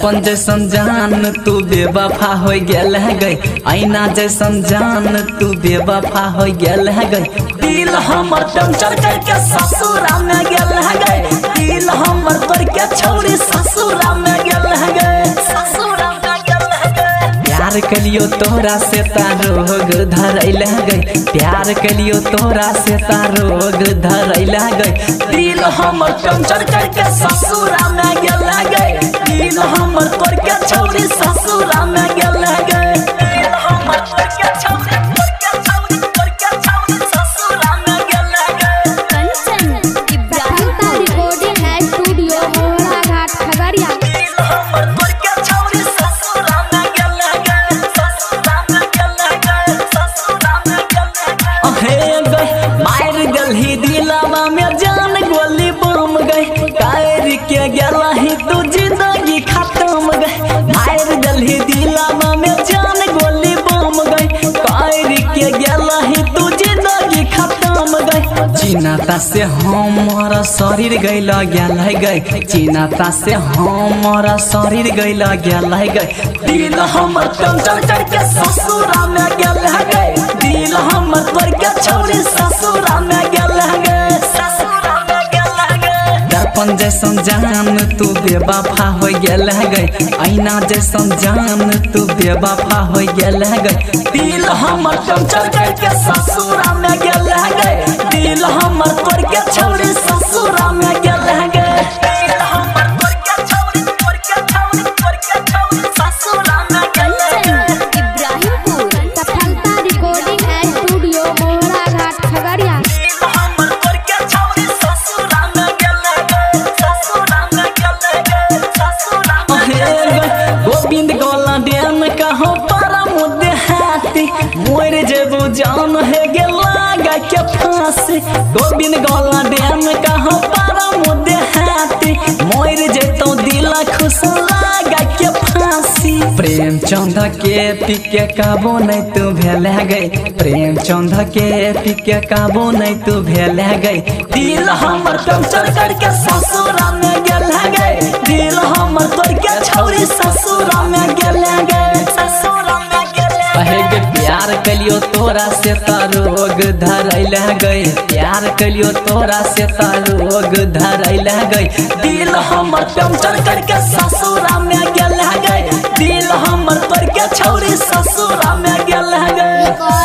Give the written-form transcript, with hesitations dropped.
दर्पण जैसन जान तू बेवफा हो गेल है गई, ऐना जैसन जान तू बेवफा हो गेल है गई। दिल हमर पंचर करके ससुरा में गेल है गई, दिल हमर तोड़ के छौरी ससुरा में गेल है गई, ससुरा में गेल है गई। प्यार कलियो तोरा से रोग धरैल गई, प्यार कलियो तोरा से रोग धरैल गई। दिल हमर पंचर करके ससुरा में गेल गई, दिल हमर तोड़ के छौरी ससुरा में गेल गई। दिल हमर तोड़ के छौरी, तोड़ के छौरी, तोड़ के छौरी ससुरा में गेल गई। कंचन सफलता इब्राहिमपुर। रिकॉर्डिंग स्टूडियो मोहरा घाट खगड़िया। दिल हमर तोड़ के छौरी ससुरा में गेल गई, ससुरा में गेल गई, ससुरा में गेल गई। हे गई मार गलही दिलवा में जान गोली बम गई, कायर के गेला ही तू जिंदगी खत्म गई। मार गलही दिलवा में जान गोली बम गई, कायर के गेला ही तू जिंदगी खत्म गई। चिनाता से हमारा शरीर गैल गेल है गई, चिनाता से हमारा शरीर गैल गेल है गई। दिल हमर पंचर करके ससुरा में गेल है गई, दिल हमर तोड़ के छौरी ससुरा में गेल है गई, ससुरा में गेल है गई। दर्पण जैसन जान तू बेवफा हो गेल है गई, ऐना जैसन जान तू बेवफा हो गेल है गई। दिल हमर पंचर करके ससुरा में गेल है गई, दिल हमर तोड़ के छौरी ससुरा में गेल है गई। दिल हमर तोड़ के छौरी, तोड़ के छौरी, तोड़ के छौरी ससुरा में गेल है कंचन गई। इब्राहिमपुर। सफलता रिकॉर्डिंग स्टूडियो मोहरा घाट खगड़िया। दिल हमर तोड़ के छौरी ससुरा में गेल गई, ससुरा में गेल गई, ससुरा में गेल गई। गोविंद गोला डैम कहो परम देहाती, मोर जेबो जान है गेला गा के फांसी। गोविंद गोला डैम कहो परम देहाती, मोर जेतो दिल खुश लागा के फांसी। प्रेम चंद के पिके काबो नहीं तू भेल गई, प्रेम चंद के पिके काबो नहीं तू भेल गई। दिल हमर पंचर करके ससुरा में गेल गई, दिल हमर तोड़ के छौरी ससुरा में गेल गई, ससुरा में गेल गई। प्यार कलियो तोरा से रोग धरैल गई, प्यार कलियो तोरा से रोग धरैल गई। दिल हमर पंचर करके ससुरा में गेल गई, दिल हमर तोड़ के छौरी ससुरा में गेल गई।